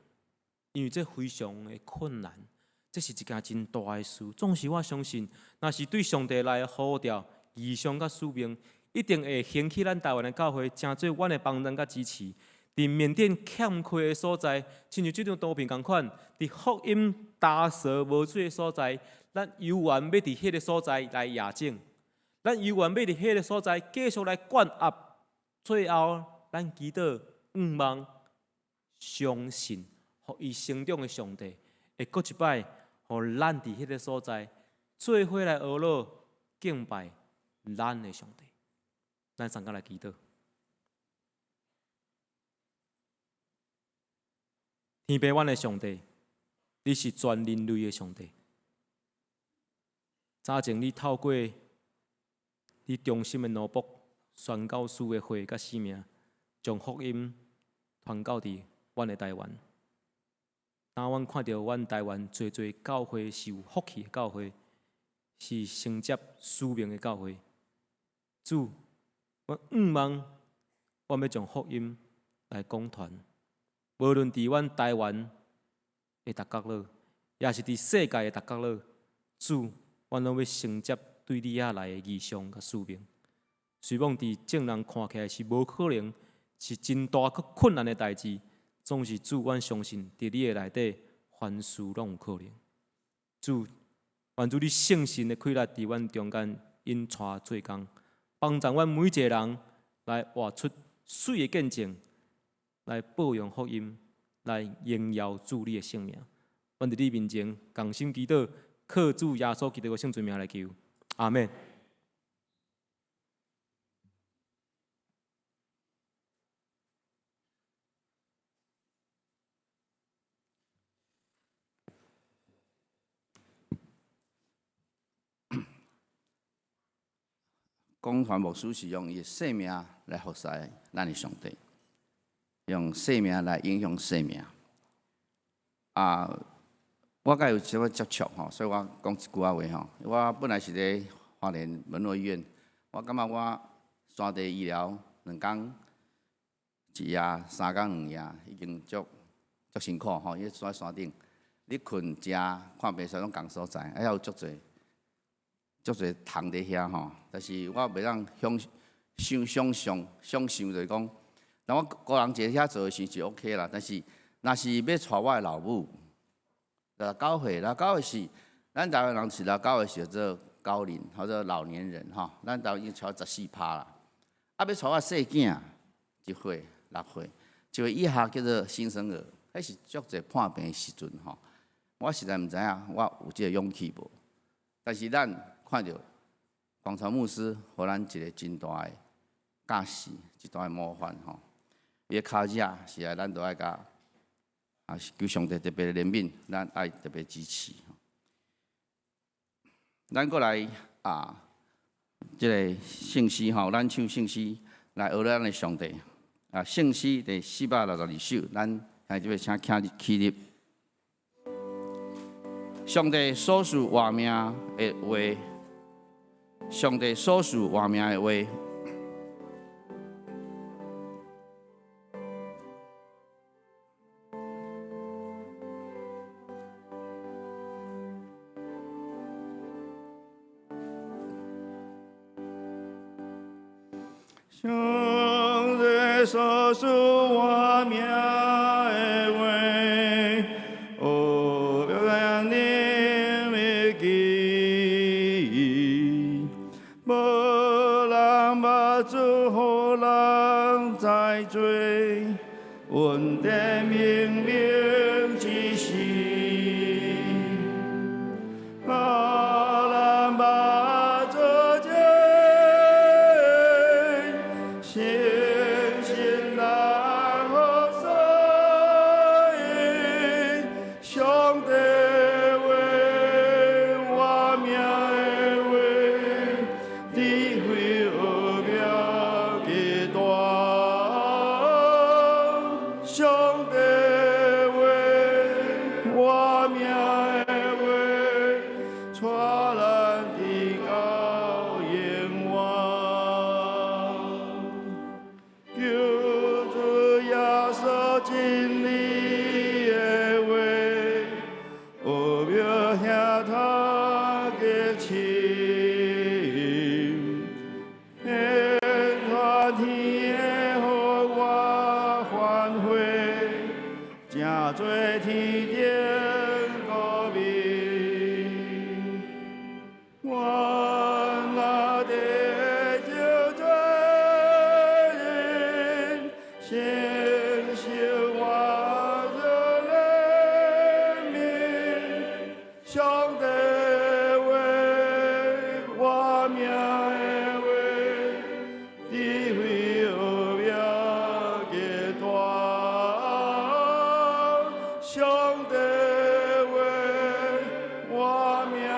因為這非常的困難，這是一件真大的事。總是我相信，若是對上帝來呼召、異象佮使命，一定會興起咱台灣的教會，成做阮的幫助佮支持。佇緬甸欠缺的所在，親像這張圖片仝款，佇福音焦燥無水的所在，咱猶原欲佇彼个所在來壓種，咱猶原欲佇彼个所在繼續來灌壓。最後，咱祈禱、向望、相信，予伊成長的上帝會閣一擺，予咱佇彼个所在做伙來學樂敬拜咱的上帝。咱三個來祈禱。天父，阮的上帝，你是全人類的上帝。早前你透過你忠心的奴僕宣教師的血佮性命，將福音傳到佇阮的台灣。當阮看著阮台灣濟濟教會是有福氣的教會，是承接使命的教會，主，阮向望，阮欲將福音來講傳，無論佇阮台灣的逐角落，抑是佇世界的逐角落，主，阮攏欲承接對你遐來的異象佮使命。雖罔佇眾人看起來是無可能，是真大閣困難的代誌，總是主，阮相信佇你的內底，凡事攏有可能。主，願主你聖神的氣力佇阮中間引帶做工，幫助阮每一个人來活出媠的見證，來報揚福音，來榮耀主你的聖名。阮佇你面前仝心祈禱，靠主耶穌基督的聖尊名來求，阿們。講傳牧師是用伊的生命來服侍咱的上帝，用生命來影響生命。啊，我佮有啥物接觸吼，所以我講一句仔話吼。我本來是咧花蓮門諾醫院，我感覺我山地醫療2工一夜，3工2夜，已經足足辛苦吼。因為住佇山頂，你睏食看病啥攏仝所在，還有足濟足濟蟲佇遐吼。但是我袂當想想想想想就是講，但我孤人一个遐做的時是 OK 啦，但是若是欲帶我的老母，69歲，六九歲是咱台灣人是六九歲是叫做高齡或者老年人吼，咱台灣已經超14%啦。啊，欲帶我細囝1歲、6歲，1歲以下叫做新生兒，彼是足濟破病的時陣吼。我實在毋知影我有這个勇氣無，但是咱看著廣傳牧師予咱一個真大的教示，一大的模範吼。伊的跤跡是愛咱都愛共啊，求上帝特別憐憫，咱愛特別支持。咱閣來啊，這个聖詩吼，咱唱聖詩來學咱的上帝啊。聖詩第462首，咱來這邊請徛起立。上帝所賜活命的話，上帝所賜活命的話。上帝所賜活命的話，奧妙靈的記，無人捌做予人知罪，恩典明明之時，無人捌做這誠心來服侍，上帝話活命的話，智慧奧妙極大。上帝話活命的話，帶咱直到永遠。求主耶穌真理的話，奧妙聽他極深，天傳天的予我歡喜，成做天頂國民。我若得救罪人，承受我的憐憫，上帝話活命的話，智慧奧妙極大。上帝話活命的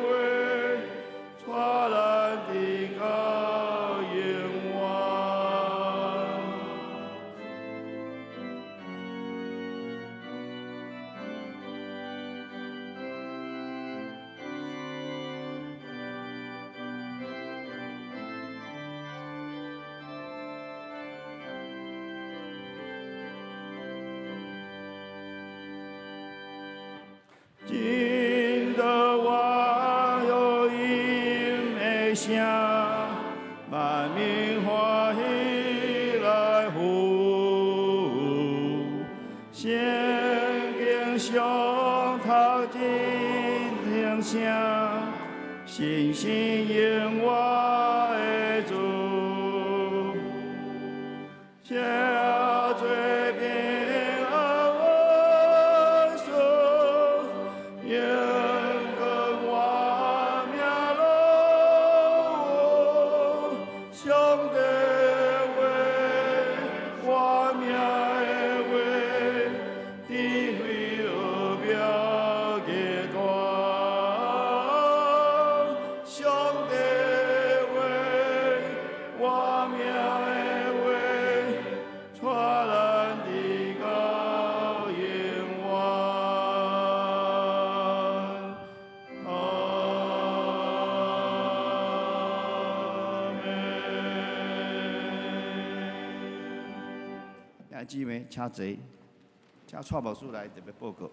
話，帶咱直到永遠。聽得我有音的聲，萬民歡喜來呼，聖經上讀真聽聲，信心應我的主，寫做平安文書，永更活命路，上帝話活命的話，智慧奧妙極大。上帝話活命的話，帶咱直到永遠。阿們。兄弟姊妹，請坐，請蔡牧師來特別報告。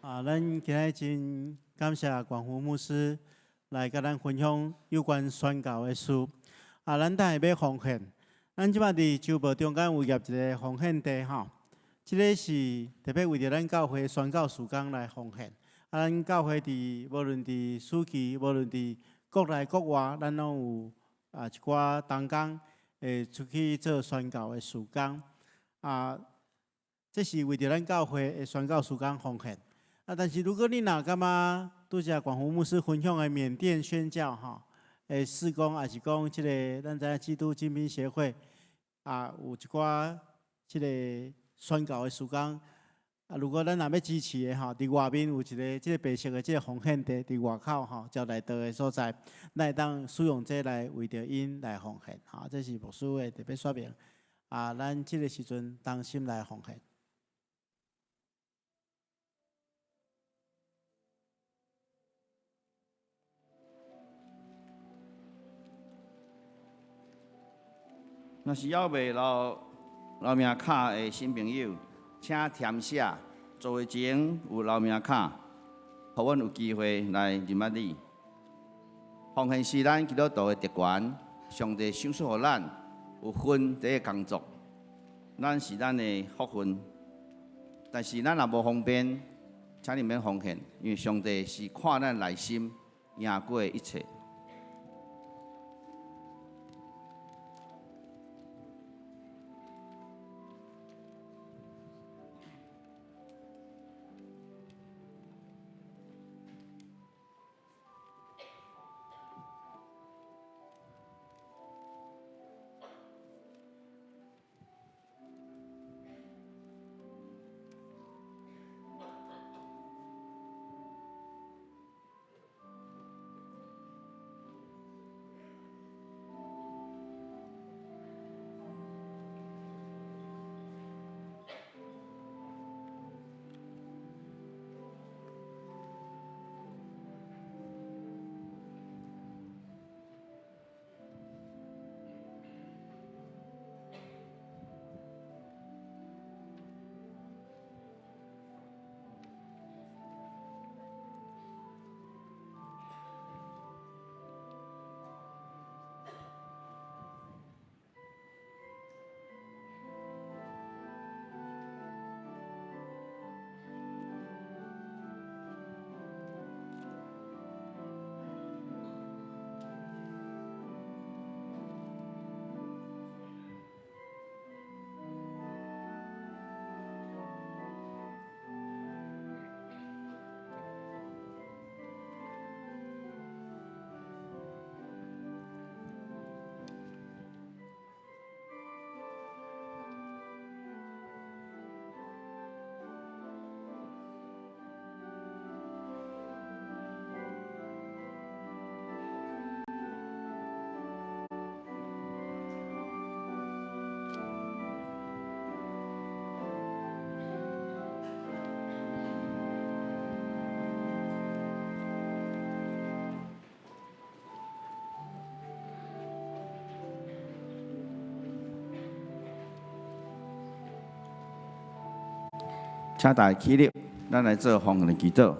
啊，咱今日真感謝廣福牧師來共咱分享有關宣教的事。啊，咱等下欲奉獻，咱這擺佇周報中間有挹一個奉獻袋吼，這个是特別為著咱教會宣教事工來奉獻。啊，咱教會佇無論佇暑期，無論佇國內國外，咱攏有啊一寡同工會出去做宣教的事工。啊，這是為著咱教會的宣教事工奉獻。啊，但是如果你若感覺拄才廣福牧師分享的緬甸宣教吼，的事工，抑是講這个咱知影基督精兵協會啊，有一寡這个宣教的事工。啊，如果咱若欲支持的吼，佇外面有一个這个白色的這个奉獻袋，佇外口吼招待桌的所在，咱會當使用這來為著𪜶來奉獻。吼，這是牧師的特別說明。啊，咱這个時陣同心來奉獻。若是猶未留留名卡的新朋友，請填寫。座位前有留名卡，予阮有機會來認捌你。奉獻是咱基督徒的特權，上帝賞賜予咱有份佇咧工作，咱是咱的福分。但是咱若無方便，請你免奉獻，因為上帝是看咱內心贏過一切。請大家起立，咱來做奉獻的祈禱。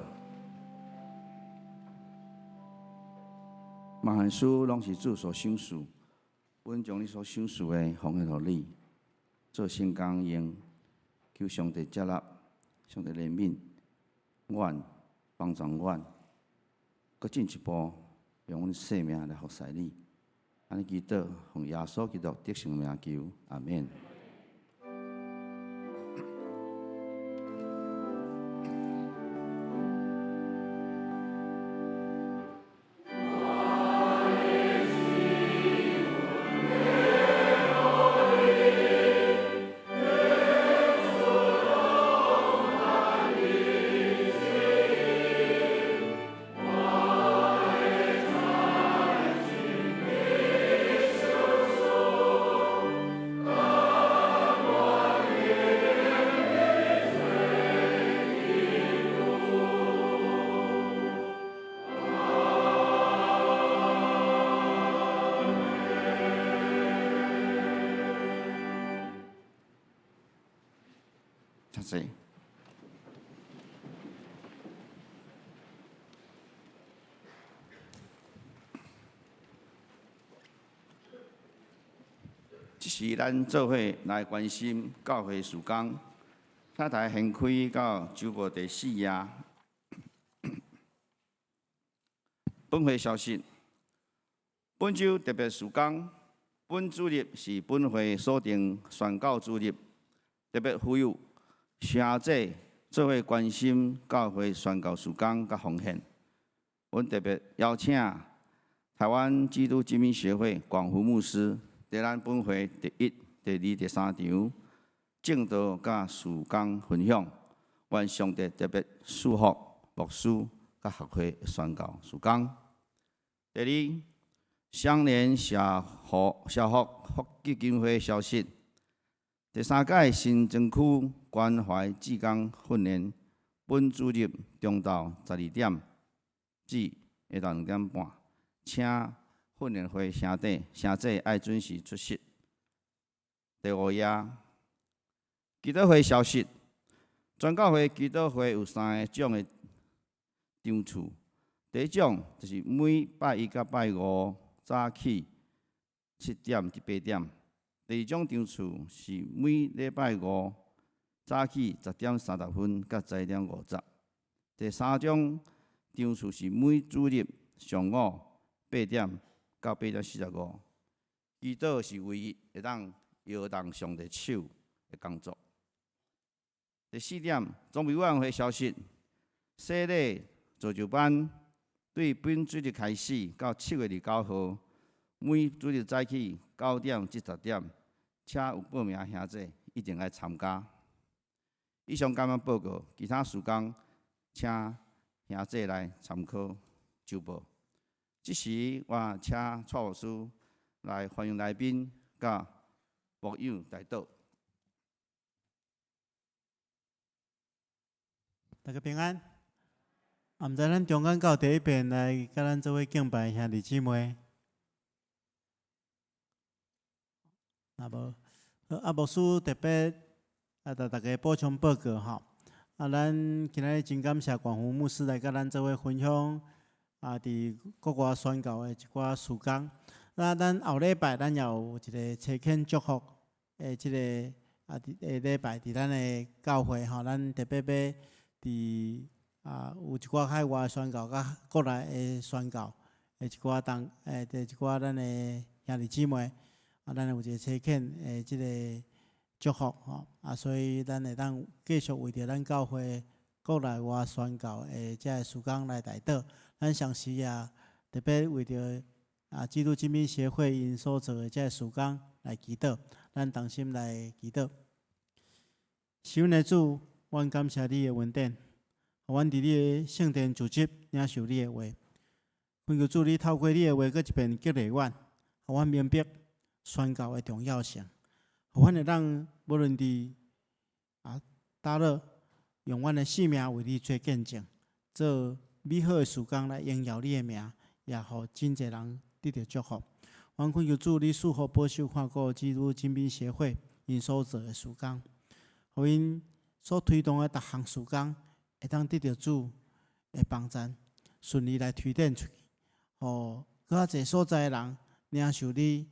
萬事攏是主所賞賜，阮將你所賞賜的奉獻予你，做聖工用，求上帝接納，上帝憐憫，阮幫助阮，閣進一步用阮生命來服侍你。按呢祈禱，奉耶穌基督得勝名求，阿免。請坐。時咱做伙來關心教會事工，請大家掀開到週報第四頁。本會消息：本週特別事工，本主日是本會鎖定宣教主日，特別呼籲兄弟做伙關心教會宣教事工佮奉獻。阮特別邀請台灣基督精兵協會廣福牧師，佇咱本會第一、第二、第三場證道佮事工分享。願上帝特別賜福牧師佮協會宣教事工。第二，雙連社福社福福基金會消息：第三屆新莊區關懷志工訓練，本主日中晝12點至下晝2點半，請訓練會兄弟兄姊愛準時出席。第五頁，祈禱會消息：全教會祈禱會有三個種的場次。第一種就是每拜一佮拜五早起7點至8點。第二種場次是每禮拜五早起10點30分到11點50。第三種場次是每主日上午8點到8點45。祈禱是唯一會當搖動上帝手的工作。第四點，裝備委員會消息：洗禮造就班對本主日開始到7月29號，每主日早起9點至10點，請有報名兄弟一定愛參加。以上簡單報告，其他事工請兄弟來參考週報。這時我請蔡牧師來歡迎來賓佮牧友代禱。大家平安。啊，毋知咱中間敢有第一遍來佮咱做伙敬拜兄弟姊妹？若無，啊，牧師特別啊，共大家補充報告吼。啊，咱今仔日真感謝廣福牧師來佮咱做伙分享啊，佇國外宣教的一寡事工。那咱後禮拜咱也有一個差遣祝福的這個啊，佇禮拜佇咱的教會吼，咱特別欲佇啊有一寡海外宣教佮國內的宣教的一寡同誒，佇一寡咱的兄弟姊妹，啊，咱有一個差遣的這個祝福吼，啊，所以咱會當繼續為著咱教會國內外宣教的這个事工來代禱。咱同時也特別為著啊基督精兵協會𪜶所做的這个事工來祈禱，咱同心來祈禱。是阮的主，阮感謝你的恩典，予阮佇你的聖殿聚集，領受你的話。懇求主，你透過你的話，閣一遍激勵阮，予阮明白宣教的重要性，予阮會當無論佇啊佗落，用阮的性命為你做見證，做美好的事工來榮耀你的名，也予真濟人得著祝福。阮懇求主，你賜福保守看顧基督精兵協會𪜶所做的事工，予𪜶所推動的逐項事工，會當得著主的幫贊，順利來推展出去，予閣較濟所在的人領受你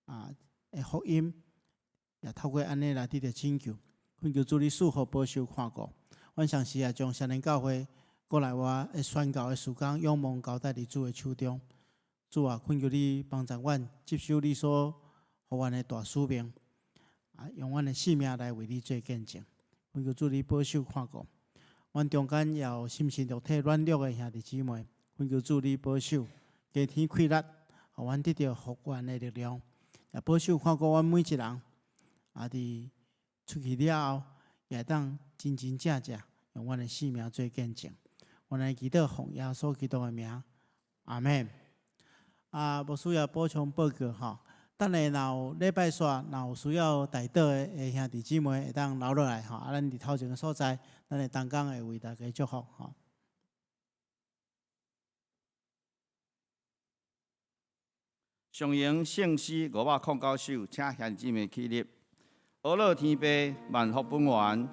啊的福音，也透過按呢來得著拯救。懇求主你賜福保守看顧。阮同時也將雙連教會國內外的宣教的事工，仰望交代佇主的手中。主啊，懇求你幫助阮接受你所予阮的大使命，啊，用阮的性命來為你做見證。懇求主你保守看顧。阮中間也有心神肉體軟弱的兄弟姊妹，懇求主你保守，加添氣力，予阮得著復原的力量，也保守看顧阮每一人。啊，佇出去了後，也會當真真正正用阮的性命做見證。阮來祈禱奉耶穌基督的名，阿們。啊，牧師也補充報告吼，等下若有禮拜煞，若有需要代禱的兄弟姊妹，會當留落來吼。啊，咱佇頭前的所在，咱會同工會為大家祝福吼。上榮聖詩509首，請兄弟姊妹起立。阿樂天父萬福本願，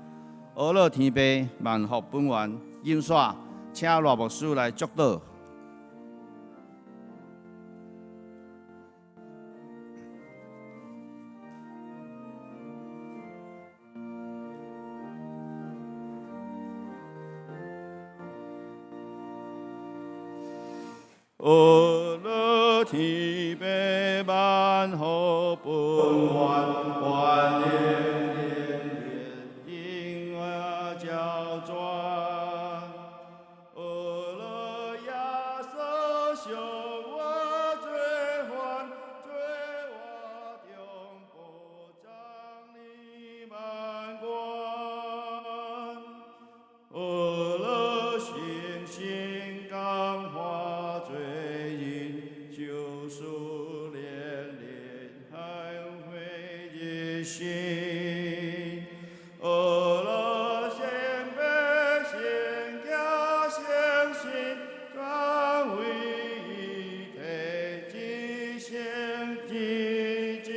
阿樂天父萬福本願。音煞，請賴牧師來祝禱。阿樂天父萬福本願觀音蓮蓮應交轉，阿樂耶穌向我罪還，罪我中保障你萬關。阿樂信心感化罪人，救贖憐憐恩惠日新。阿樂聖悲聖教聖心，轉為一體至聖至真。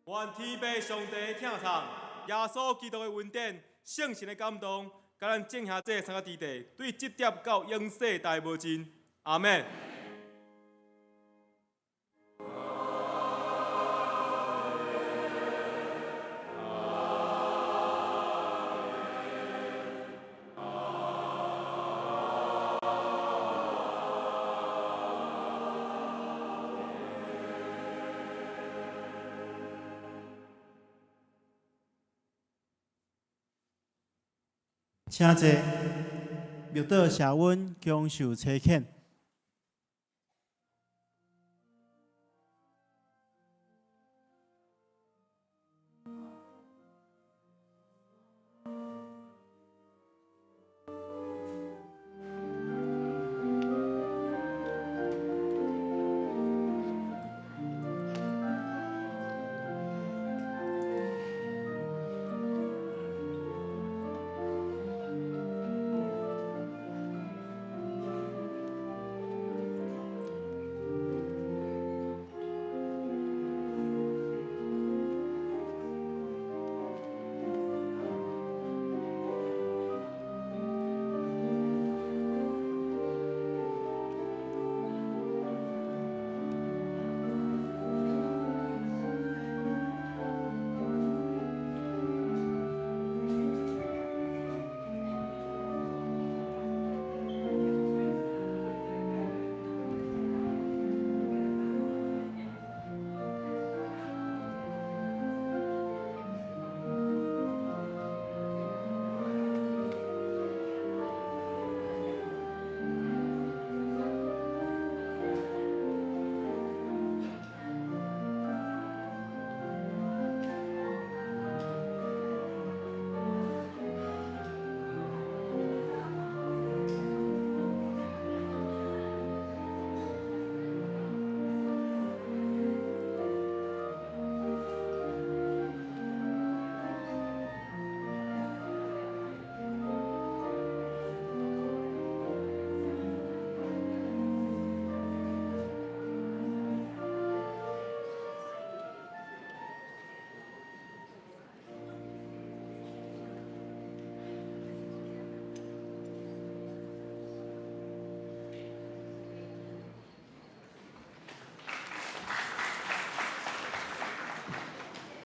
願天父上帝的疼痛，耶穌基督的恩典，聖神的感動，佮咱眾兄弟三個弟弟，對這疊到永世代無盡。阿們。請坐，默禱社阮享受差遣。